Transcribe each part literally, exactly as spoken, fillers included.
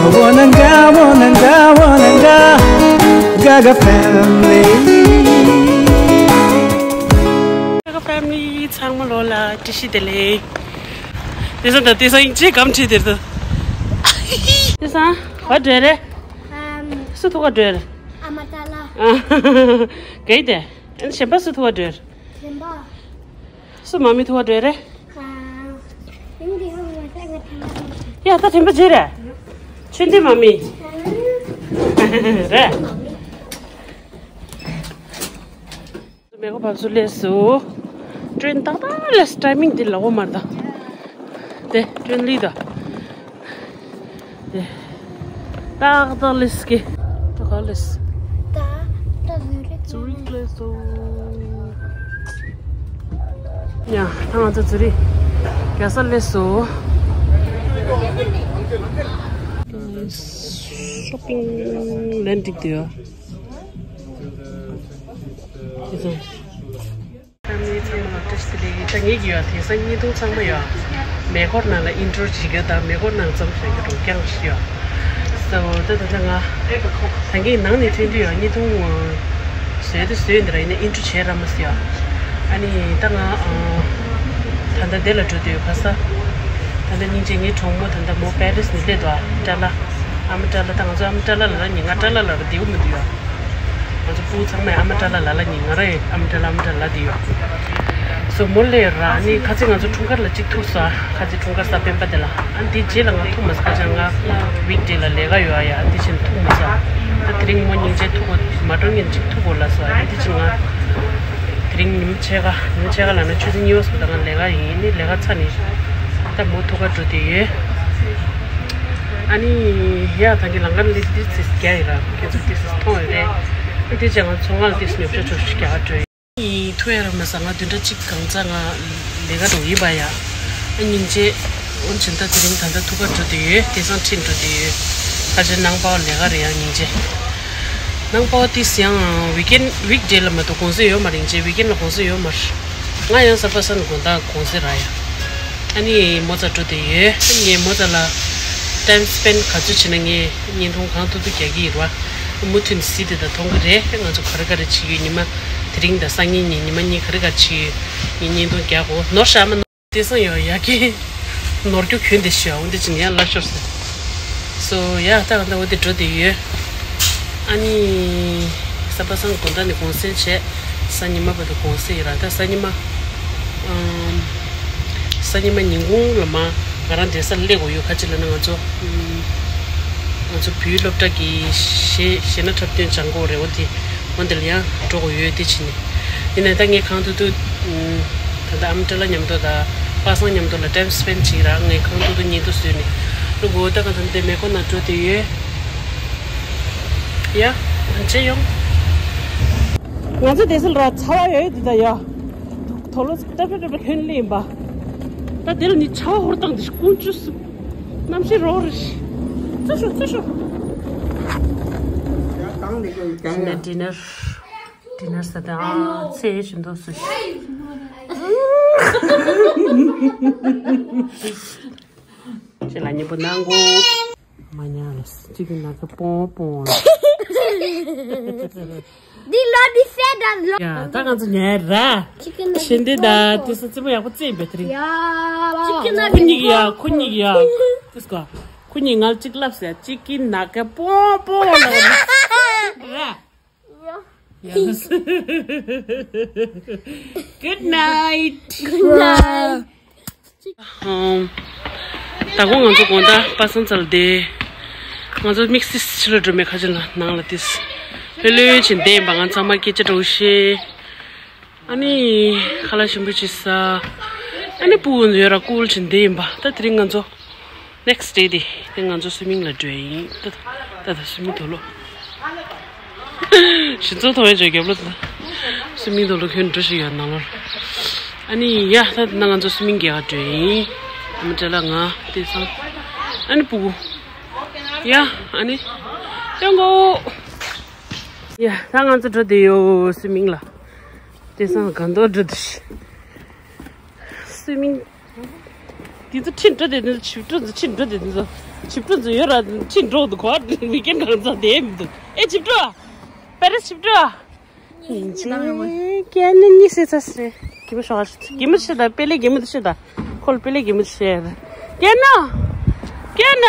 Wananga, wananga, wananga, Gaga family. Gaga family ཚང་མ་ལོ་ལ་བཀྲ་ཤིས་བདེ་ལེགས། དེ་སང་ད་དེ་སང་ཡིན་ཅེས་སྒམ་ཁྲིད་དེར་དུ། དེ་སང་ག་འགྲོ་རེད། ཨམ། སུ་ཐུག་ག་འགྲོ་རེད། ཨ་མ་ཏཱ་ལ། ག་ཡི་དེ། ཨན་གཞན་པ་སུ་ཐུག་ག་འགྲོ་རེད། གཞན་པ། སུ་མ་མི་ཐུག་པ་འགྲོ་རེད། ཡ་ད་དྲན་པ་བརྗེད་རེད། ཆོས་འདི་མ་མི་རེད། མེ་གོ་བབས་སུ་སླེབས་སོ། ཀྲེན་ཏག་ཏག་སླེབས། ཊའི་མིང་འདི་ལ་འོ་མར་དང་། དེ་ཀྲེན་ལི་དང་། ཏག་ཏག་ལེས་ཀི། ཏག་ཏག་ལེས། ཏག་ཏག་ལེས། ཛུ་རིག་ལེས་སོ། ཡ་ད་ང་ཚོ་ཛུ་རིག་རྒྱལ་ས་ལེས་སོ། ཤོ་པིང་ལན་འགྲིག་དུ་ཡོད། དེ་ཚོ། ཕ་མི་ཚང་མ་ལ་བཀྲ་ཤིས་བདེ་ལེགས། ད་ངེད་ཀྱི་ཡ་དེང་སང་བརྙན་ཐུང་ཚང་མ་ཡ་མེ་འཁོར་ནང་ལ་ཨིན་ཊྲོ་བྱེད་རྒྱུ་དང་མེ་འཁོར་ནང་ཙམ་བྱེད་རྒྱུ་རུ་རྐྱང་ཞིག་ཡ། སོ་ད་ད་ད་ང་ད་གིན་ནང་ནས་ཐོན་དུས་ཡ་བརྙན་ཐུང་བཟོས་དུས་བཟོས་འདི་ར་ཡིན་ན་ཨིན་ཊྲོ་བྱས་ར་མ་སི་ཡ། ཨ་ནི་ད་ང་ད་ལྟ་འདི་ལ་འགྲོ་དུས་ཁ་ས་ད་ལྟ་སྙིང་རྗེ་ངའི་གྲོགས་མོ་ད་ལྟ་མོ་པེ་རིས་ནས་སླེབས་འདུག་ཨ་ཏྲ་ལ། ཨ་མ་ཏྲ་ལ། ད་ང་ཚོ་ཨ་མ་ཏྲ་ལ་ལ་ལ་ཉིན་ང་ཏྲ་ལ་ལ་ར་བདེ་བོ་མི་འདུག་ཡ། ང་ཚོ་ཕྲུ་གུ་ཚང་མས་ཨ་མ་ཏྲ་ལ་ལ་ལ་ཉིན་ང་ར་ཨ་མ་ཏྲ་ལ་ཨ་མ་ཏྲ་ལ་བདེ་ཡོད། སོ་མོ་ལས་ར་ནི་ཁ་ཚིག་ང་ཚོ་འཁྲུངས་སྐར་ལ་གཅིག་ཐུག་སོང་། ཁ་ཚིག་འཁྲུངས་སྐར་གཟའ་སྤེན་པ་དེ་ལ། ཨ་འདི་རྗེས་ལ་ང་ཐུག་མ་སོང་། ཁ་ཆེ་ང་ཝིག་ཌེ་ལ་ལས་ཀ་ཡོད་ཨ་ཡ། འདི་བཞིན་ཐུག་མ་སོང་། ད་དེ་རིང་མོ་སྙིང་རྗེ་ཐུག་གོ་མ་འགྲོ་ངན་གཅིག་ཐུག་གོ་ལ་སོང་ཨ། འདི་བཞིན་ང་དེ་རིང་ཉིན་མོ་ཕྱེད་ཀ་ཉིན་མོ་ཕྱེད་ཀ་ལ་ན་ཆུ་ཚོད་གཉིས་པ་སོང་། ད་ང་ལས་ཀ་ཡིན་ནི་ལས་ཀ་ཚར་ནི་ད་མོ་ཐུག་ག་འགྲོ་དེ་ཡོད། ཨ་ནི་ཡ་ད་གི་ལང་ཀ་ལི་ཏི་སི་རྒྱ་ཡི་ར་ཁྱེད་ཚོ་ཏི་སི་མཐོང་ཡོད་རེད། ཨ་དེ་ཅང་ང་ཚོ་ང་ལ་ཏི་སི་ཉོ་ཆ་ཆོག་ཤིག་རྒྱ་ག་འགྲོ་ཡི་ཐུ་ཡ་ར་མ་ས་ང་བདུན་ཕྲག་གཅིག་གང་ཙ་ང་ལས་ཀ་འགྲོ་ཡི་བ་ཡ། ཨ་སྙིང་རྗེ། འོན་ཅིན་ད་དེ་རིང་ད་ལྟ་ཐུག་ག་འགྲོ་དེ་ཡོད། དེ་སང་ཁྲིད་འགྲོ་དེ་ཡོད། ཁ་ཆེ་ནང་པའོ་ལས་ཀ་རེད་ཡ་སྙིང་རྗེ། ནང་པའོ་ཏི་སི་ཡང་ཝིག་ཨེན་ཝིག་ཌེ་ལ་མ་གཏོགས་གུང་སེང་ཡོད་མ་རེད་སྙིང་རྗེ། ཝིག་ཨེན་ལ་གུང་སེང་ཡོད་མ་རེད། ང་ཡང་གཟའ་པ་སངས་དགོང་དག་གུང་སེང་ར་ཡ། ཨ་ནི་མོ་ཙ་འགྲོ་དེ་ཡོད། ཨ་ནི་མོ་ཙ་ལ་ཊའིམ་སི་པེན་ག་ཚོད་བྱེད་ན་ངས་བརྙན་ཐུང་གང་ཐུབ་ཐུབ་རྒྱག་གི་ཡིན་ར། མུ་མཐུད་ནས་གཟིགས་དེ་ད་མཐོང་གི་རེད། ང་ཚོ་ག་རེ་ག་རེ་བྱེད་ཀྱི་ཡོད། ཉི་མ་དེ་རིང་དང་སང་ཉིན་གཉིས་ཉི་མ་གཉིས་ག་རེ་ག་རེ་བྱེད་ཀྱི་ཡོད། ངས་བརྙན་ཐུང་རྒྱག་གོ་ནོར་བཞག་མ་ནོར། དེ་སང་ཡོད་ཡ་གི་ནོར་རྒྱུ་གྱོན་དེ་ཤི་ཡ། འོ་འདི་ཅི་ངས་ལབ་ཤོར་ཟེར། སོ་ཡ་ད་ག་ད་འོ་དེ་འགྲོ་དེ་ཡོད། ཨ་ནི་གཟའ་པ་སངས་དགོང་དག་ནས་གུང་སེང་བྱས། གཟའ་ཉི་མ་བར་དུ་གུང་སེང་ཡིན་ར། ད་གཟའ་ཉི་མ་ཨམ། གཟའ་ཉི་མ་ཉིན་གུང་ལ་མ་ང་རང་བསྡད་སར་སླེབས་དགོས་ཡོད། ག་ཅི་ལབ་ན་ང་ཚོ་ཨམ། ང་ཚོ་བོད་སློབ་གྲྭ་གི་གཞས་གཞས་སྣ་འཁྲབ་སྟོན་སྦྱང་དགོས་རེད། འོ་དེ་འོ་དེ་ལ་ཡང་འགྲོ་དགོས་ཡོད། དེ་བྱས་ནས་ཡིན་ནའི་ད་ངས་གང་ཐུབ་ཐུབ་ཨམ། ད་ལྟ་ཨ་མ་ཏྲ་ལ་མཉམ་དུ་དང་པ་སངས་མཉམ་དུ་ལ་ཊའིམ་སི་པེན་བྱེད་ར། ངས་གང་ཐུབ་ཐུབ་བརྙན་ཐུང་བཟོས་ནས་བླུག་གོ། ད་ག་ད་འདི་མེ་འཁོར་ནང་འགྲོ་དེ་ཡོད། ཡ། ཨ་ཅེ་ཡོང་། ང་ཚོ་དེ་སལ་ར་ཚ་བ་ཡོད་འདི་ད་ཡ། དོ་ལོ་ཏབ་ཏབ་ཏབ་ལྷོད་ལེ་ཡིན་པ། ད་དེ་ལ་ནི་ཚ་བ་ཧོར་བཏང་དེ་ཀུན་ཅུ་སུ། གནམ་གཤིས་རོ་རེ་ཤི། ཚུ་ཤོ་ཚུ་ཤོ། ཡ་གང་ནས་ཀྱང་ཀྱང་ན། ཌི་ནར། ཌི་ནར་ཟ་དང་ཚེ་བཞིན་དུ་སུ་ཤི། ཁྱེད་ལ་ཉེ་པོ་གནང་གོ། མ་ཉལ་ལ་གཅིག་གི་ནག་གི་པོང་པོང་ལ། འདི་ལོ་འདི་ཟེར་ད་ལོ། ཡ་ད་ང་ཚོ་ཉལ་ར། གཅིག་གི་ནག་ཤིན་ཏེ་ད་དེ་སུ་རྩེད་མོ་ཡག་པོ་རྩེད་པའི་དེ་རིང་། ཡ། གཅིག་གི་ནག་ཁོ་གཉིས་ཀྱི་ཡ་ཁོ་གཉིས་ཀྱི་ཡ། དེ་སྐོ། ཁོ་གཉིས་ང་ལ་གཅིག་ལབ་ཟེར། གཅིག་གི་ནག་གི་པོང་པོང་ལ་ར། Yes. Good night. Good night. ཨམ། ད་གོང་ང་ཚོ་དགོང་དག་པ་སངས་རྩ་ལ་བསྡད། ང་ཚོ་དམིགས་བསལ་ཕྱི་ལ་འགྲོ་མེད། ཁ་ཆེ་ན་ནང་ལ་ཏིས་ལྷོད་ལྷོད་བྱས་བསྡད་ཡིན་པ། ང་ཚང་མ་སྐད་ཆ་འདྲ་བོ་བཤད། ཨ་ནི་ཁ་ལག་ཞིམ་པོ་ཅིག་ཟ། ཨ་ནི་སྤུ་གུ་ཡོད་ར་ཀུལ་བྱས་བསྡད་ཡིན་པ། ད་དེ་རིང་ང་ཚོ་next day དེ་དེ་ང་ཚོ་སུའི་མིང་ལ་འགྲོ་ཡིན། ད་ད་ད་སུའི་མིང་དོ་ལོ། ཞིང་ཚོགས་ཐོག་ཡོད་ཅོག་རྒྱབ་ལོ་ད། སུའི་མིང་དོ་ལོ་ཁྱོད་འགྲོ་ཞིག་ཡོད་ནང་ལོར། ཨ་ནི་ཡ་ད་ད་ང་ཚོ་སུའི་མིང་རྒྱག་འགྲོ་ཡིན། ཨ་མ་ཏྲ་ལ་ང་དེ་སང་། ཨ་ནི་སྤུ་གུ། ཡ་ཨ་ནི། ཡོང་གོ། ཡ་ད་ང་ཚོ་འགྲོ་དེ་ཡོད་སུའི་མིང་ལ། དེ་སང་ག་འདོ་འགྲོ་དུ་ཤི། སུའི་མིང་། དེ་ཚོ་ཁྲིད་འགྲོ་དེ་དེ་ཚོ་ཆིབས་འགྲོ་དེ་ཁྲིད་འགྲོ་དེ་དེ་ཚོ། ཆིབས་འགྲོ་ཚོ་ཡོད་ར་ཁྲིད་འགྲོ་འདུག་གོ། ཝི་ཀེན་གང་ཚ་དེ་མི་འདུག་ཨེ་ཆིབས་འགྲོ། པེ་རིས་ཆིབས་འགྲོ། ཡིན་ཅི་ན་ཡོང་མ། ཀྱེ་ནི་ནི་སེ་ཚ་སེ། གི་མོ་ཤོག་ཨ་གི་མོ་ཤེ་ད་པེ་ལེ་གི་མོ་ཤེ་ད། ཁོལ་པེ་ལེ་གི་མོ་ཤེ་ད། ཀྱེ་ན། ཀྱེ་ན།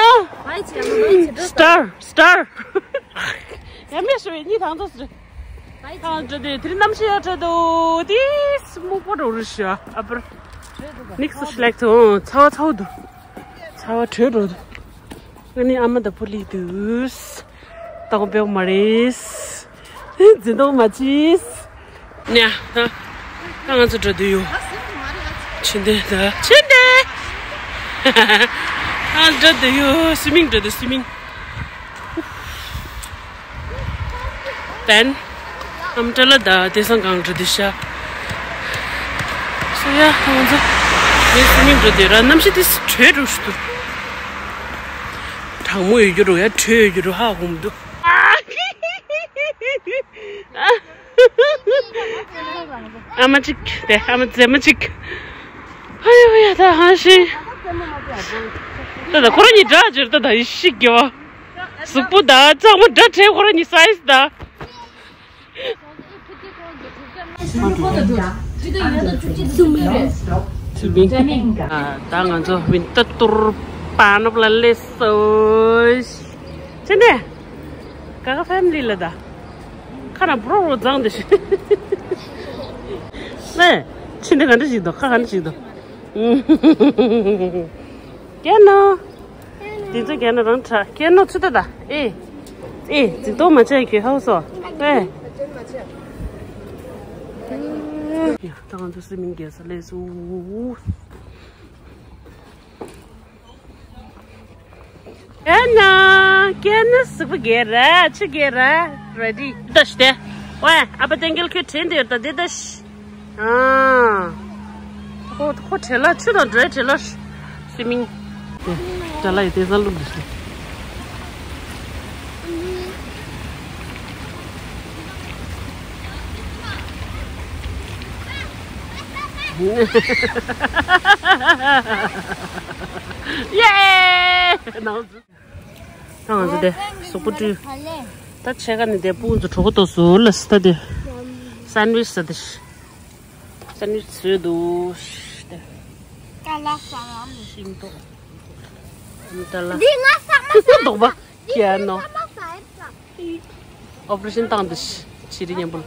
སི་ཊར་སི་ཊར། ཡ་མེ་ཤོ་ཡི་ནི་ཐང་ཚོ་སི། ཐང་ཚོ་དེ་དེ་རིང་གནམ་གཤིས་ཡག་དྲག་འདུག་དེ་སྨུག་པོ་འགྲོ་རུ་ཤ་ཨ་པར། ནིག་སུ་ཤི་ལེག་ཐོང་ཚ་བ་ཚ་བ་འདུག་ཚ་བ་དྲོད་འགྲོ་འདུག་ང་ནི་ཨ་མ་དང་པུ་ལི་འདུག་ཏོག་པེའུ་མ་རེད། འཛིན་གཏོང་མ་བྱེད། ཉ། ད་ང་ཚོ་འགྲོ་འདོད་ཡོད། ཕྱིན་ཏེ་ད་ཕྱིན་ཏེ། ང་འགྲོ་འདོད་ཡོད། སུའི་མིང་འགྲོ་འདོད། སུའི་མིང་། བན། ཨམ་ཏྲ་ལ་ད་དེ་སང་གང་འགྲོ་འདོད་ཤ། སོ་ཡ་ང་ཚོ་ངའི་སུའི་མིང་འགྲོ་འདོད་ར། གནམ་གཤིས་དེ་དྲོད་འགྲོ་ཞུ་འདུག་གྲང་མོ་ཡོད་རྒྱུ་རུ་ཡ་དྲོད་ཡོད་རྒྱུ་རུ་ཧ་གོ་མི་འདུག་ཨ་མ་གཅིག་དེ་ཨ་མ་མཛེས་མ་གཅིག་ཨ་ཡ་ཡ་ད་ཧ་ཤི། ད་ད་ཁོ་རང་གཉིས་འདྲ་ཅིར་ད་ད་ཡི་ཤི་གི་བ། གཟུགས་པོ་ད་གཙང་མ་འདྲ་བྲལ་ཁོ་རང་གཉིས་སའི་ཛི་ད། ཚུལ་མིན། ད་ང་ཚོ་ཝིན་ཊར་ཊུར་པ་ནོབ་ལ་སླེབས་སོང་། ཕྱིན་ཏེ། ག་ག་ཕེ་མི་ལི་ལ་ད། ཁ་ན་བྲོ་བྲོ་བརྫངས་ཏེ་ཤི། ནས། ཕྱིན་ཏེ་ག་འདྲ་ཞིག་འདུག་ཁ་ག་འདྲ་ཞིག་འདུག་ཀྱེ་ནོ། དེ་ཚོ་ཀྱེ་ནོ་རང་ཁྲ་ཀྱེ་ནོ་ཚུད་ད་ད། ཨེ། ཨེ་འཛིན་གཏོང་མ་བྱས་ཁྱོད་ཧའུ་སོ། ཨེ། ཡ་ད་ང་ཚོ་སི་མིང་རྒྱལ་ས་སླེབས་སོང་། ཀྱེ་ནོ། ཀྱེ་ནོ་གཟུགས་པོ་རྒྱས་ར་ཆུ་རྒྱས་ར། རེ་ཌི་ད་ཤི་དེ། ཝེ་ཨ་ཕ་ཏན་གལ་ཁྱོད་དྲན་དེ་ཡོད་ད་དེ་ད་ཤི། ཨ། ཁོ་ཁོ་བྲེལ་ལ་ཆུ་དང་འདྲེ་བྲེལ་ལ་སི་མིང་། དེ་ཏྲ་ལ་ཡི་དེ་ས་བླུགས་འདུག་ཟེར། ཡེ། ནང་། ད་ང་ཚོ་དེ་གཟུགས་པོ་བཀྲུས། ད་ཕྱེད་ཀ་ནི་དེ་སྤུན་ཚོ་གྲོད་ཁོག་ཏོ་ཟུར་ལ་སི་ད་དེ། སན་ཝིཆ་ཟ་དེ། སན་ཝིཆ་བཟོས་འདུག་དེ། ཀ་ལ་ས་རམ། ཤིང་ཏོག་ད་ལ། འདི་ང་ས་མ་ཟ། དོག་པ། ཀྱེ་ནོ། ཨོ་པ་རེ་ཤན་བཏང་འདུག་ཕྱི་རི་མཉམ་པོ་ལ།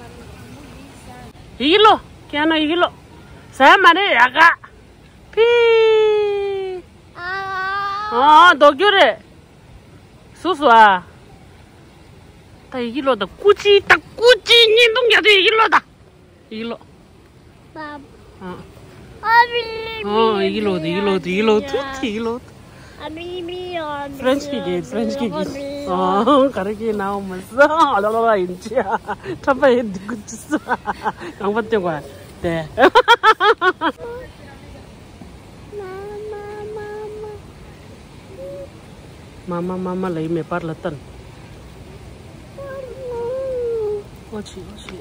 ཡི་གེ་ལོ། ཀྱེ་ནོ་ཡི་གེ་ལོ། ཟ་མ་རེད་ཡ་ག་ཕི། ཨ། ཨ་ལྡོག་རྒྱུ་རེད། སུ་སུ་ཨ། ད་ཡི་གེ་ལོ་ད་ཀུ་ཅི་ད་ཀུ་ཅི་བརྙན་ཐུང་རྒྱག་དུས་ཡི་གེ་ལོ་ད། ཡི་གེ་ལོ། ཨ། ཨ་ཡི་གེ་ལོ་ད་ཡི་གེ་ལོ་ད་ཡི་གེ་ལོ་ད་ཡི་གེ་ལོ་ད། ཕ་རན་ཆི་གི་ཕ་རན་ཆི་གི་ཨ་ག་རེ་གི་ནའོ་མ་ཟ་ཨ་ལ་ལ་ལ་ཡིན་ཅི། ཁྲམ་པ་ཡི་འདི་ཀུ་ཅི་ཟ་རྐང་པ་སྟོན་གོ་དེ། མ་མ་མ་མ་ལ་ཡི་མེ་པར་ལ་བསྟན། ཨོ་ཆི་ཨོ་ཆི།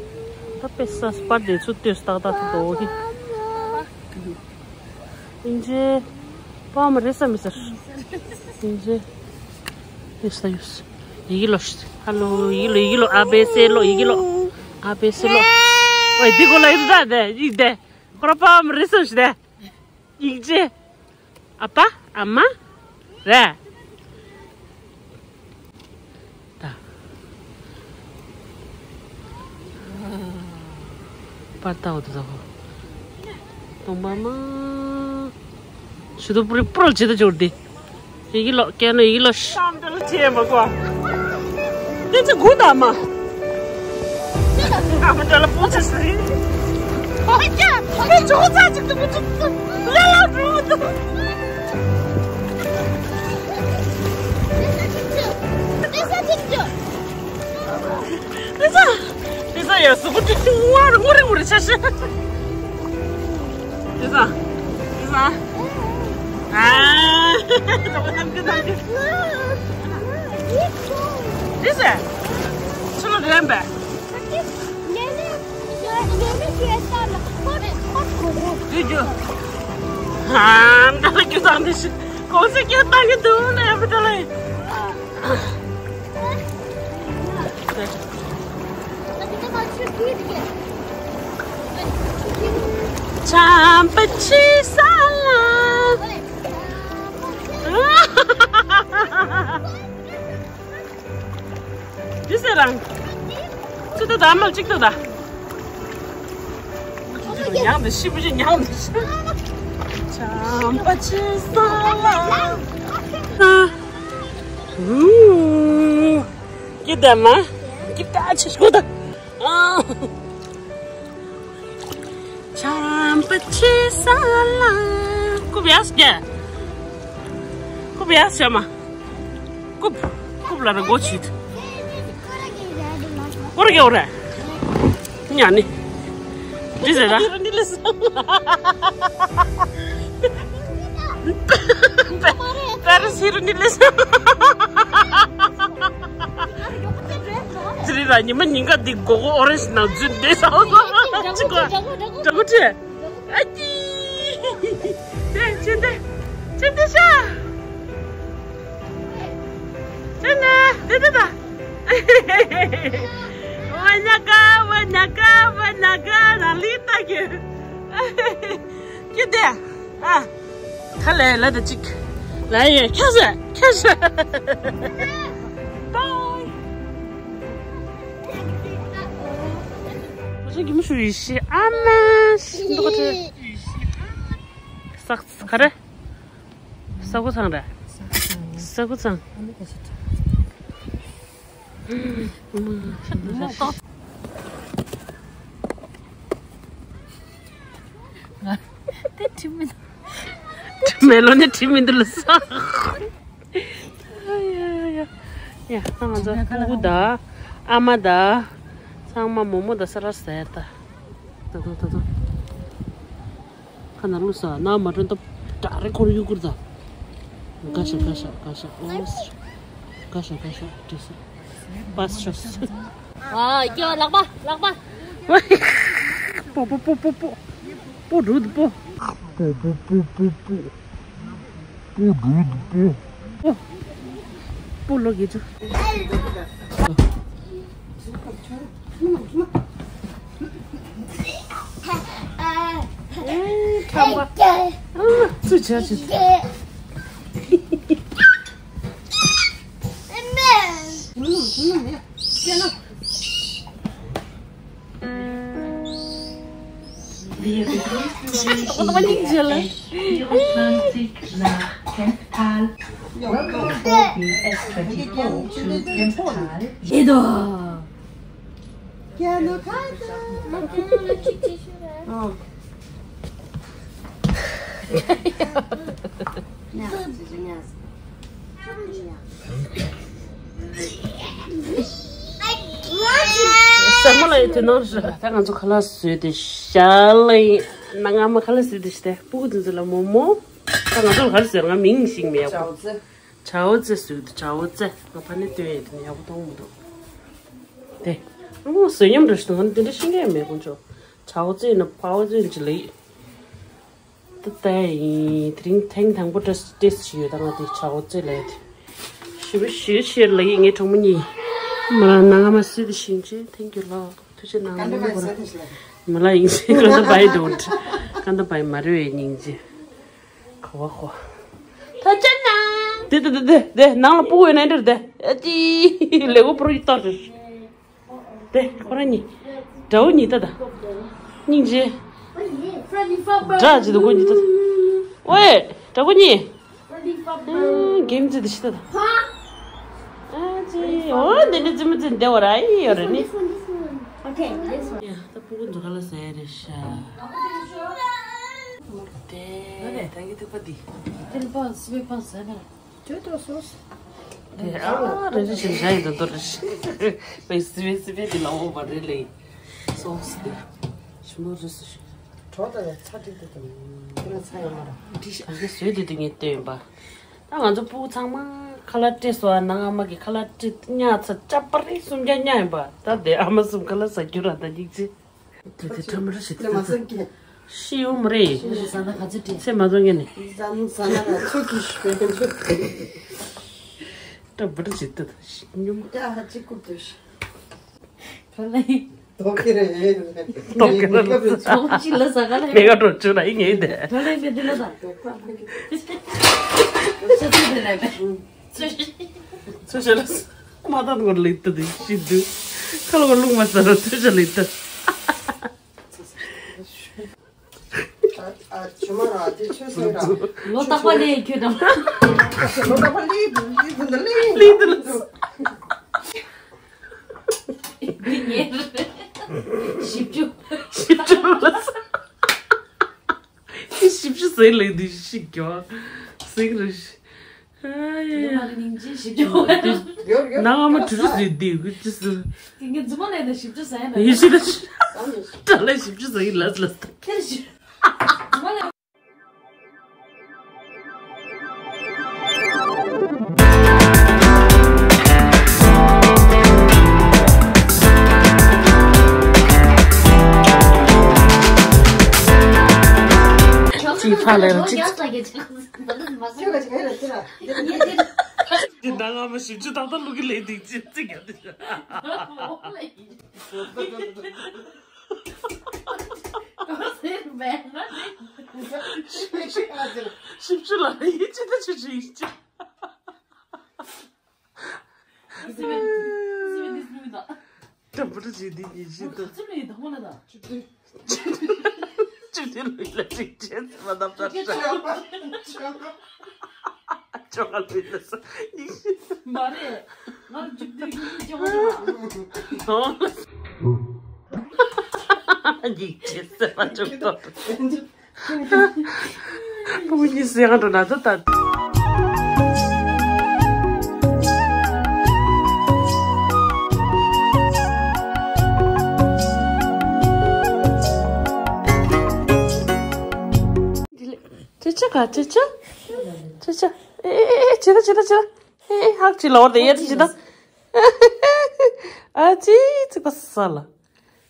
ད་པེ་ས་སྤར་དེ་ཚུ་ལྟོས་ཏག་ཏག་ཏུ་འོ་ཧི། ཨིན་ཇེ། པ་མ་རེ་ས་མི་ཟེར། ཨིན་ཇེ། ཡོད་ས་ཡོད་ས། ཡི་གེ་ལོ་ཤི། ཧ་ལོ་ཡི་གེ་ལོ་ཡི་གེ་ལོ་ཨ་བེ་སེ་ལོ་ཡི་གེ་ལོ། ཨ་བེ་སེ་ལོ། ཨོ་ཡི་འདི་གོ་ལ་ཡི་ར་དེ་ཡི་དེ། ཁོ་ར་པ་མ་རེ་ས་ཤི་དེ། ཡིག་ཆ། ཨ་ཕ་ཨ་མ་རེད། ད། པར་ལྟ་འོ་དེ་ཚོ། སྟོང་པ་མ། ཞུ་དུ་པུ་རི་པུ་རོལ་བྱེད་དུ་འཇུག་དེ། ཡི་གེ་ལོ་ཀྱེ་ནོ་ཡི་གེ་ལོ་ཤ། ཏམ་ཏམ་ལ་ཆེ་མ་གོ། དེ་ཚེ་དགུ་དང་མ། ཨ་མ་འདྲ་ལ་པོ་ཆེ་སུ་རེད། ཨོ་ཀྱ། ཁྱོད་ཇོ་ཙ་ཅིག་ཏུ་མི་ཐུབ་ཏུ། ལ་ལ་འགྲོ་འདུག་དེ་ཚ། དེ་ཚ་ཡ་སུ་གུ་ཏི་ཏི་ངོ་རེ་ངོ་རེ་ངོ་རེ་ཆ་ཤི། དེ་ཚ། དེ་ཚ། ཨ། དོ་ག་ཐམ་གི་ཐམ་གི། དེ་ཚ། ཆུ་ལོ་རེམ་པ། དེ་རྒྱུ། ཧམ་ད་ལ་རྒྱུ་དང་དེ་ཤི། གོང་ཚད་སྐྱེལ་བཏང་གི་འདུག་ན་ཡང་མི་འདྲ་ལེ། བྱམས་པ་ཆེ་ས་ལ། འདི་ཟེར་རང་། ཅི་ལྟ་ད་མལ་གཅིག་ཏུ་ད། ཉང་དུ་ཤི་བུ་ཅི་ཉང་དུ་ཤི། བྱམས་པ་ཆེ་ས་ལ། ཨུ། ཀི་ད་མ། ཀི་ད་ཆི་ཤོ་ད། ཨ། བྱམས་པ་ཆེ་ས་ལ། ཀུ་བྱས་ཀྱ། ཀུ་བྱས་མ། ཀུ། ཀུ་ལ་ར་གོ་ཆིད། ཀོ་ར་གེ་འོ་ར། ཉ་ནི། འདི་ཟེར་ར། པེ་རི་སི་རུ་ནི་ལེ་ས། ཙི་རི་ར་ཉི་མ་ཉིན་ག་འདི་གོ་གོ་ཨོ་རེན་ཇི་ནང་འཛུལ་འདྲེ་ས། ཅི་གོ། ཇ་གོ་ཁྲི། ཨ་ཅི། དེ་ཅི་འདི། ཅི་འདི་ཤ། ཅི་ན་འདི་འདི་ད། བ་ཉ་ཀ་བ་ཉ་ཀ་བ་ཉ་ཀ་ན་ལི་ཏ་གི། ཅི་འདི། ཨ། ཁ་ལས་ལ་ད་ཅིག་ལ་ཡ་ཁྱ་ས་ཁྱ་ས། པའི། ཁོ་ཚོ་གི་མི་ཤུ་ཡི་ཤི་ཨ་མ་ཤི་འདུག་ག་ཏེ། ས་ག་རེ། ས་ཁུ་ཚང་རེད། ས་ཁུ་ཚང་། དེ་དྲི་མི་འདུག་དྲི་མེད་ལོ་ནི་དྲི་མི་འདུག་ལ་ས། ཡ་ཡ་ཡ། ཡ་ད་ང་ཚོ་ཕྲུ་གུ་དང་ཨ་མ་དང་ཚང་མ་མོག་མོག་དང་ས་ར་ཟེར་ད། ད་ད་ད་ད། ཁ་ནང་ལུགས་ས་ན་མ་དྲོན་ཏོ་ད་རེ་ཁོར་ཡུག་ཁུར་ད། ག་ཤ་ག་ཤ་ག་ཤ་ཨོ་སི། ག་ཤ་ག་ཤ་དྲི་ས། པ་སི་ཤོ་སི། ཨ་ཀྱོ་ལག་པ་ལག་པ། པོ་པོ་པོ་པོ་པོ། པོ་རུད་པོ། པོ་པོ་པོ་པོ་པོ། པོ་རུད་པོ། པོ། པོ་ལོ་གེ་ཅོ། ཨེ། ཁྲམ་པ། ཨ། ཚུ་ཆ་ཆུ། ཟ་མ་ལ་ཡི་དེ་ནོར་ཞིག་ད་ང་ཚོ་ཁ་ལག་བཟོས་ཏེ་ཤ་ལ་ཡིན་ན། ང་མ་ཁ་ལག་བཟོས་ཏེ་ཤ་སྟེ་སྤུ་གུ་དེ་ཚོ་ལ་མོག་མོག་ད་ང་ཚོ་ལ་ག་རེ་ཟེར། ང་མིང་ཞིག་མི་ཡག་པོ། ཇའོ་ཙེ་བཟོས་འདུག་ཇའོ་ཙེ། ང་ཕ་ནི་སྟོན་ཡས་དེ་ནི་ཡག་པོ་མཐོང་མི་འདུག་དེ་ཨ་མོ་བཟོད་སྙམ་འདྲ་ཞིག་འདུག་ང་ནི་དེ་འདྲ་ཤེས་མཁན་མེད་ཁོང་ཚོ། ཇའོ་ཙེ་ཡིན་ན་ཕའོ་ཙེ་ཡིན་ཅི་ལ་ཡིན། ད་ལྟ་ཡིན་དེ་རིང་ཐེངས་དང་པོ་ཏྲེས་ཏྲེས་ཞུས་ཡོད། ད་ང་དེ་ཇའོ་ཙེ་ལ་ཡོད་དེ། ཞུ་བ་ཞུ་ཤེར་ལ་ཡིན་ངའི་གྲོགས་མོ་གཉིས། མ་ལ་ནང་ང་མ་སུས་དེ་ཤིང་ཆེ། Thank you Lord. ཐུགས་རྗེ་གནང་། མ་ལ་ཡིན་ཤེས་ཀ་ད་བའི་འདུག་ཀ་ད་བའི་མ་རེད་ཡིན་སྙིང་རྗེ། ག་བ་ཧོ། ད་ཅན་ན། དེ་དེ་དེ་དེ་དེ་ནང་ལ་སྤུ་གུ་ཡོད་ན་འདིར་དེ། ཨ་ཙི། ལེ་གོ་པོ་རོ་ཡི་ཏོ་རེ། དེ་ཁོ་རང་གཉིས། དགྲ་བོ་གཉིས་ད་ད། སྙིང་རྗེ། དགྲ་ཅི་ད་ཁོ་གཉིས་ད་ད། ཝེ། དགྲ་བོ་གཉིས། ཨ། གེམ་ཙི་དེ་ཤི་ད་ད། ཨ་ཙི། འོ་འདི་འདྲ་ཙི་མོ་ཙི་འདི་བ་ར་ཨི་ཡོད་རེད་ནི། Okay, this one. ཡ་ད་སྤུ་གུ་འདི་ག་ལ་ཟེར་རེད་ཤག་དེ་ད་གི་ཐུག་པ་འདི། དེ་ལ་པ་སི་པའི་པ་ཟེར་ན། དེ་ཏོ་སོ་སི། དེ་ཨ་རེ་རེ་བཞིན་བཞག་ཡིན་དུ་འདོར་རེ་ཞིག་པའི་སི་པའི་སི་པའི་དེ་ལ་འོང་བ་རེད་ལེ། སོ་སི་དེ་ཞིམ་པོ་རེད་སུ་ཞིག་གྲོགས་དང་ཚ་ཏིག་ཏིག་དང་། ཁྱེད་རང་ཚ་ཡོད་མ་རེད། འདི་ཞིག་ཨ་ཁེ་བཟོས་དེ་དེ་ངས་བསྟན་ཡིན་པ། ད་ང་ཚོ་སྤུ་གུ་ཚང་མ་ཁ་ལག་སྤྲད་སོང་། ཨ་ནང་ཨ་མ་གི་ཁ་ལག་སྤྲད་ཉག་ཚ་ཅབ་པ་རེད་གསུམ་བརྒྱ་ཉག་ཡིན་པ། ད་དེ་ཨ་མ་གསུམ་ཁ་ལག་ཟ་རྒྱུ་ར་ད་སྙིང་རྗེ། དེ་དེ་ཁྲ་མ་ར་ཞིག་དེ་ད་ད། ཤི་ཡོང་མ་རེད། ཟ་ན་ག་ཚོད་སྤྲད། ཚེ་མ་ཐོན་ངས་ནི། ཟ་ན་ཟ་ན་ལ་ཚོད་ཀྱི་ཤི་ཡོང་། ད་བར་ཇི་ལྟ་ད་ཤི་ཉུང་མ། ཡ་ཧ་ཅི་ཀུར་ཏུ་ཤི། ཁ་ལ་ཡིན། ཏོག་ཀེ་རེ་ཡེ། ཏོག་ཀེ་རེ། ཏོག་ཅི་ལ་ཟ་ག་ལ་མེ་ག་འགྲོ་ཆུ་ན་ཡིན་ངེས་དེ། ཁ་ལ་ཡིན་མེ་དེ་ལ་ད། ཤ་ཚུ་དེ་རེད་པས། ཚུ་ཤ་ལ་མ་ད་ནོར་ལི་ཏི་དེ་ཤི་དུ། ཁ་ལ་གོ་ལུང་མ་ཟ་ར་ཚུ་ཤ་ལི་ཏི། ཨ་ཨ་ཆུ་མ་ར་དེ་ཆུ་སེ་ར། ལོ་རྟག་པ་ལས་ཁྱོད་དང་། ལོ་རྟག་པ་ལས་དུ་ལས་དུ་ལས་ལས་དུ་ལས། འདི་ཉེར། བཞི་བཅུ། བཞི་བཅུ་ལ། བཞི་བཅུ་ཟེར་ལས་འདི་ཤི་གྱོ། ཟེར་རེ་ཤི། ཨ་ཡེ། ནང་མ་དྲུག་ཅུ་ཟེར་འདི་གུ་ཅི་ཟེར། ངས་རྫུན་མ་ལས་ནས་བཞི་བཅུ་ཟ་ཡ་ན། ཡེ་ཤི་ལ་ཤི། ད་ལ་བཞི་བཅུ་ཟ་ཡི་ལ་ལ། ཁྱེར་ཤི། རྫུན་མ་ལས། ཅི་ཕ་ལས་ཅི། འདི་ནང་ང་མ་བཞི་བཅུ་ཏག་ཏག་བླུག་གི་ལས་འདི་ཅི་ཅི་ག་འདི། བཞི་བཅུ་ལ་ཡིན་ཅི་ད་ཆུ་ཆུ་ཡིན་ཅི། ཀྲམ་པུ་ཏི་ཅི་འདི་ཉིན་ཤི་ཏུ། ཅི་ལུས་དང་པོ་ལ་ད། ཅི་འདི་ལུས་ལ་ཅིག་བྱས་ཙི་མ་ནམ་ད་ཤ། ཅོ་ག་ལུས་ལ་ས་ཉིན་ཤི། མ་རེད། ང་ཅིག་འདི་ཉིན་ཤི་ཅོ་ག་ལུས། ཡིག་ཅེས་སེ་པ་ཅུག་ཏོ། ཕུ་གུ་གཉིས་སེ་ག་འགྲོ་ན་ད་ད། ཅི་ཅི་ག་ཅི་ཅི། ཅི་ཅི། ཨེ་ཨེ་ཨེ་ཅི་ད་ཅི་ད་ཅི་ད། ཨེ་ཨེ་ཧག་ཅི་ལོར་དེ་ཡ་ཅི་ད། ཨ་ཅི་ཅི་ག་ས་ལ།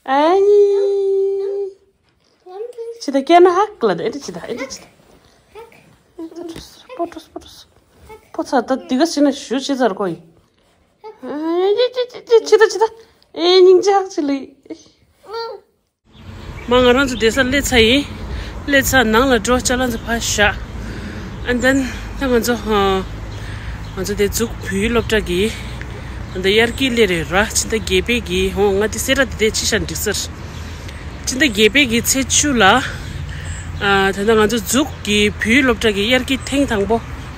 ཨ་ནི། ཅི་ད་སྐྱེ་ན་ཧག་ལ་ཨེ་ཅི་ད་ཨེ་ཅི་ད། པོ་ཏོས་པོ་ཏོས། པོ་ཚ་ད་དི་ག་ཤི་ན་ཞུ་ཅི་ཚར་གོ་ཡི། ཨེ་ཅི་ཅི་ཅི་ཅི་ད་ཅི་ད། ཨེ་སྙིང་རྗེ་ཧག་ཅི་ལི། མ་ང་རང་ཚོ་བསྡད་ས་སླེབས་ཚར་ཡིན། སླེབས་ཚར་ནང་ལ་འགྲོ་ཅ་ལག་ཚོ་ཕར་བཞག And then ད་ང་ཚོ་ཨ། ང་ཚོ་དེ་འཛུགས་བོད་ཡིག་སློབ་གྲྭ་གི་ད་དབྱར་སྐྱིད་སླེབས་རེད་ར། ཕྱི་ཟླ་བརྒྱད་པའི་གི་འོ་ང་དེ་སེ་ར་དེ་དེ་ཅི་ཤ་འགྲིག་ཟེར། ཕྱི་ཟླ་བརྒྱད་པའི་གི་ཚེས་བཅུ་ལ་ཨ། ད་ལྟ་ང་ཚོ་འཛུགས་ཀྱི་བོད་ཡིག་སློབ་གྲྭ་གི་དབྱར་སྐྱིད་ཐེངས་དང་པོ་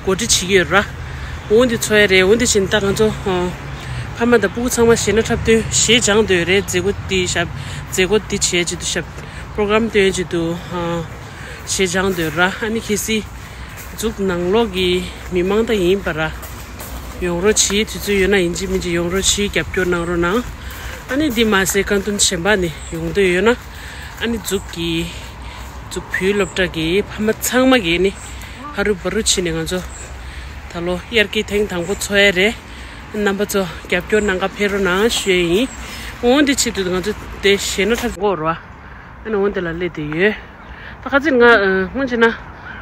གོ་སྒྲིག་བྱེད་ཀྱི་ཡོད་ར། འོ་འདི་འཚོགས་ཡ་རེད། འོ་འདི་བྱས་ནས་ད་ང་ཚོ་ཨ། ཕ་མ་དང་སྤུ་གུ་ཚང་མ་གཞས་སྣ་འཁྲབ་སྟོན་གཞས་སྦྱང་འདོད་རེད། མཛད་སྒོ་འདི་ཞབས་མཛད་སྒོ་འདི་བྱས་བྱེད་དུ་ཞབས་པོ་རོ་གྷ་རམ་སྟོན་བྱེད་དུ་ཨ། གཞས་སྦྱང་འདོད་ར། ཨ་ནི་གལ་སྲིད་འཛུགས་ནང་ལོགས་ཀྱི་མི་མང་ད་ཡིན་པ་ར། ཡོང་རོགས་བྱེད། དུས་ཚོད་ཡོད་ན་ཡིན་གཅིག་མིན་གཅིག་ཡོང་རོགས་བྱེད། རྒྱབ་སྐྱོར་གནང་རོགས་གནང་། ཨ་ནི་འདི་མ་ཟད་ཀན་ཏུན་གཞན་པ་ནས་ཡོང་འདོད་ཡོད་ན་ཨ་ནི་འཛུགས་ཀྱི་འཛུགས་བོད་སློབ་གྲྭ་གི་ཕ་མ་ཚང་མ་གིས་ནི་ཧ་རུ་བ་རུ་བྱས་ནས་ང་ཚོ་ད་ལོ་དབྱར་སྐྱིད་ཐེངས་དང་པོ་འཚོགས་ཡ་རེད། རྣམ་པ་ཚོ་རྒྱབ་སྐྱོར་གནང་ག་ཕེབས་རོགས་གནང་ཞུ་ཡ་ཡིན། འོ་འདི་ཆེད་དུ་ང་ཚོ་དེ་གཞས་སྣ་འཁྲབ་དགོས་ར། ཨ་ནི་འོ་འདི་ལ་སླེབས་བསྡད་ཡོད། ད་ཁ་ཚིག་ང་སྔོན་ཆད་ན་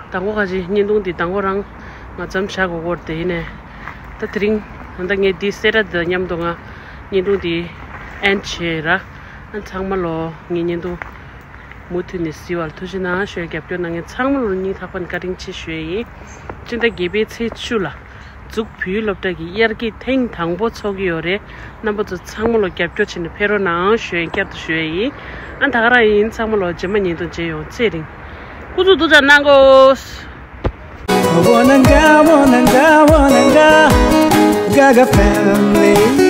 མདང་དགོང་ཁ་ཅིག་བརྙན་ཐུང་འདི་མདང་དགོང་རང་ང་མཚམས་བཞག་དགོས་སྐོར་དེ་ཡིན་ནས། ད་དེ་རིང་ད་ངས་འདི་སེ་ར་འདི་མཉམ་དུ་ང་བརྙན་ཐུང་འདི་ཨེན་བྱས་ར། ཨ་ཚང་མ་ལོ་ངའི་བརྙན་ཐུང་མུ་མཐུད་ནས་གཟིགས་པར་ཐུགས་རྗེ་གནང་ཞུ། རྒྱབ་སྐྱོར་གནང་མཁན་ཚང་མ་ལོ་སྙིང་ཐག་པ་ནས་བཀའ་དྲིན་ཆེ་ཞུ་ཡ་ཡིན། སྤྱི་ཟླ་བརྒྱད་པའི་ཚེས་བཅུ་ལ་འཛུགས་བོད་ཡིག་སློབ་གྲྭ་གི་དབྱར་སྐྱིད་ཐེངས་དང་པོ་འཚོགས་ཀྱི་ཡོད་རེད། རྣམ་པ་ཚོ་ཚང་མ་ལོ་རྒྱབ་སྐྱོར་བྱས་ནས་ཕེབས་རོགས་གནང་ཞུ་ཡ་བསྐྱར་དུ་ཞུ་ཡ་ཡིན། ཨ་ད་ག་རང་ཡིན། ཚང་མ་ལོ་རྗེས་མ་བརྙན་ཐུང་མཇལ་ཡོང་། ཚེ་རིང་། སྐུ་གཟུགས་སྡུག་ཅག་གནང་གོ། Wananga, wananga, wananga, Gaga family.